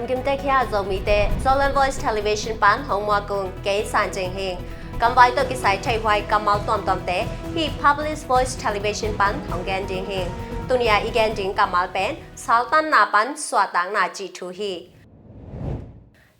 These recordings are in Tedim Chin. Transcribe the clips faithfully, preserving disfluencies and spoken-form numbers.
Gimtek hi-a Zomite, Zoland Voice Television pan hong muak ung, kei San Cing Hing. Kamvai tawh kisai theihhuai kammal tuamtuamte hih Public Voice Television pan hong gen ding hi. Tuni-a i gen ding kammal pen saltanna pan suahtakna cih thu hi.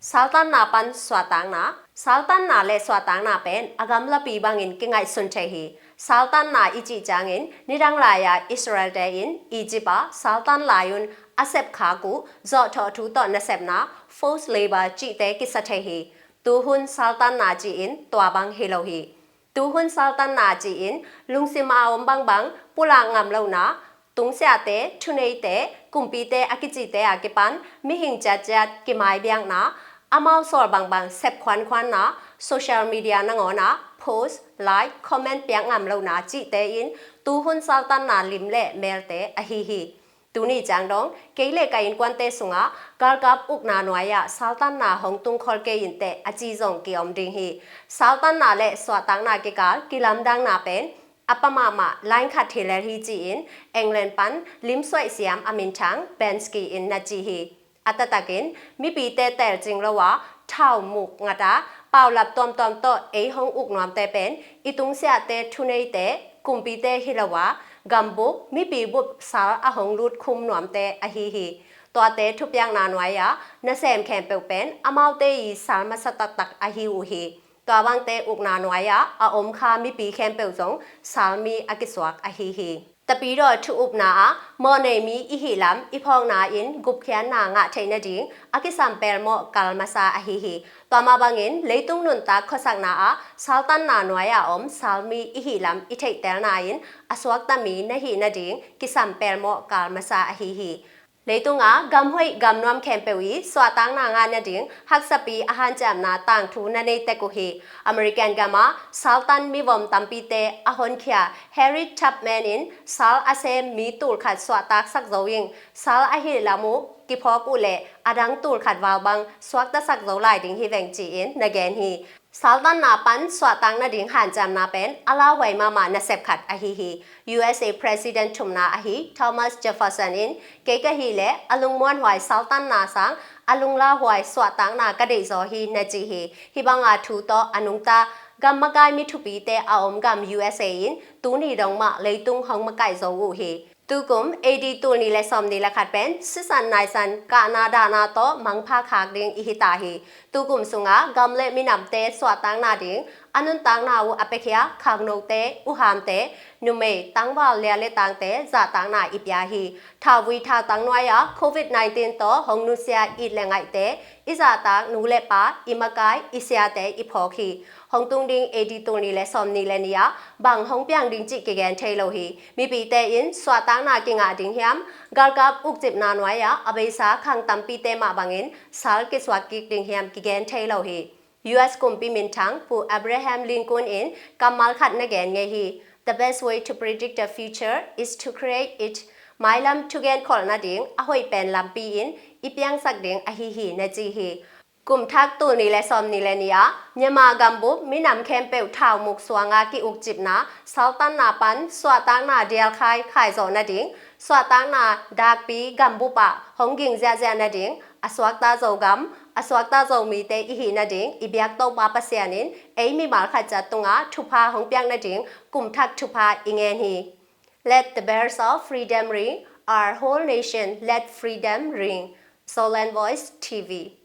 Saltanna pan suahtakna. Saltanna le suahtakna pen a gamlapi bangin kingaihsun thei hi. Saltanna i cih ciangin nidang lai-a Israel-te in Egypt ah saltan lai-un a sepkhak uh zawhthawh thu tawh nasepna, forced labor cihte kisa thei hi. Tuhun saltanna ci-in tua bang hi lo hi. Tuhun saltanna ci-in lungsim a om bangbang pulak ngam lohna, tungsiahte, thuneite, kumpite a kicite a kipan mihing ciatciat kimaibiakna, amau sawl bangbang sepkhuankhuanna, social media nangawnah post, like, comment piak ngam lohna cihte in tuhun saltanna lim le melte ahi hi. Tuni ciang dong kei le ka innkuante sungah galkap ukna nuai-ah saltanna hong tungkhol kei inteh a ci zong kiom ding hi. Saltanna le suahtakna kikal kilamdanna pen a pa mahmah, line khat hi lel hi ci-in England pan limsuaih siam a minthang Banksy in na ci hi. A taktakin mipite telcing lo a thau muk ngat a paulap tuamtuam tawh ei hong uk nuamte pen i tungsiahte, thuneite, kumpite hi lo a gambup, mipi bup sal a hong lut khum nuamte ahi hi. Tuate thupiakna nuai-ah nasem khempeuh pen amaute i sal masa taktak ahi uh hi. Tua bangte ukna nuai-ah a om kha mipi khempeuh zong salmi a kisuak ahi hi. Tapidaw thu upna ah mawhnei mi i hih lam i phawkna in gupkhiatna ngah theih nading a kisam pelmawh kal masa ahi hi. Tua mah bangin leitung nuntak khuasakna ah saltanna nuai-a om salmi i hih lam i theihtelna in a suakta mi na hih nading kisam pelmawh kal masa ahi hi. Leitungah gam hoih gam nuam khempeuh i suahtakna ngah nading haksapi a hanciamna tangthu na nei tek uh hi. American gamah saltan mivom tampite a honkhia Harriet Tubman in sal a sem mi tul khat suahtaksak zo ing, sal a hih lam uh kiphawk uh leh a dang tul khat val bang suaktasak zo lai ding hi veng ci-in na gen hi. Saltanna pan suahtak nading hanciamna pen a lauhuai mahmah nasep khat ahi hi. U S A President thumna ahi Thomas Jefferson in kei ka hih leh a lungmuanhuai saltanna sang a lunglauhuai suahtakna ka deihzaw hi na ci hi. Hih banga thu tawh a nungta gam makai mi thupite a om gam U S A in tuni dong mah leitung hong makaih zo uh hi. Tukum A D tulni le sawmni le khat pen sisan naisan kahna dahna tawh mangpha khak ding i hita hi. Tukum sungah gam le minamte suahtakna ding a nuntakna uh a pekhia khangnote, uhamte, numei, tangval lia le tangte zahtakna i pia hi. Thauvui thautang nuai-ah covid nineteen tawh hong nusia it le ngaihte i zahtak nu le pa, i makai, i siate i phawk hi. Hong tung ding A D tulni le sawmni le ni-ah bang hong piang ding cih kigen thei lo hi. Mipite in suahtakna kingah ding hiam, galkap ukcipna nuai-ah a beisa khang tampite mah bangin sal kisuak kik ding hiam kigen thei lo hi. U S kumpi minthang Pu Abraham Lincoln in kammal khat na gen ngei hi. The best way to predict the future is to create it. Mailam thugen kholh nading a hoih pen lampi in i piangsak ding ahi hi na ci hi. Kum thak tulni le sawmni le ni-ah Myanmar gambup minam khempeuh thaumuk suanga ki-ukcipna saltanna pan suahtakna dialkhai khaizawh nading, suahtakna dakpi gambup ah hong ging ziahziah nading, a suakta Zogam, a suakta Zomite i hih nading i biak Topa Pasian in ei mimal khat ciat tungah thupha hong piak nading kum thak thupha i ngen hi. Let the bells of freedom ring, our whole nation, let freedom ring. Zoland Voice T V.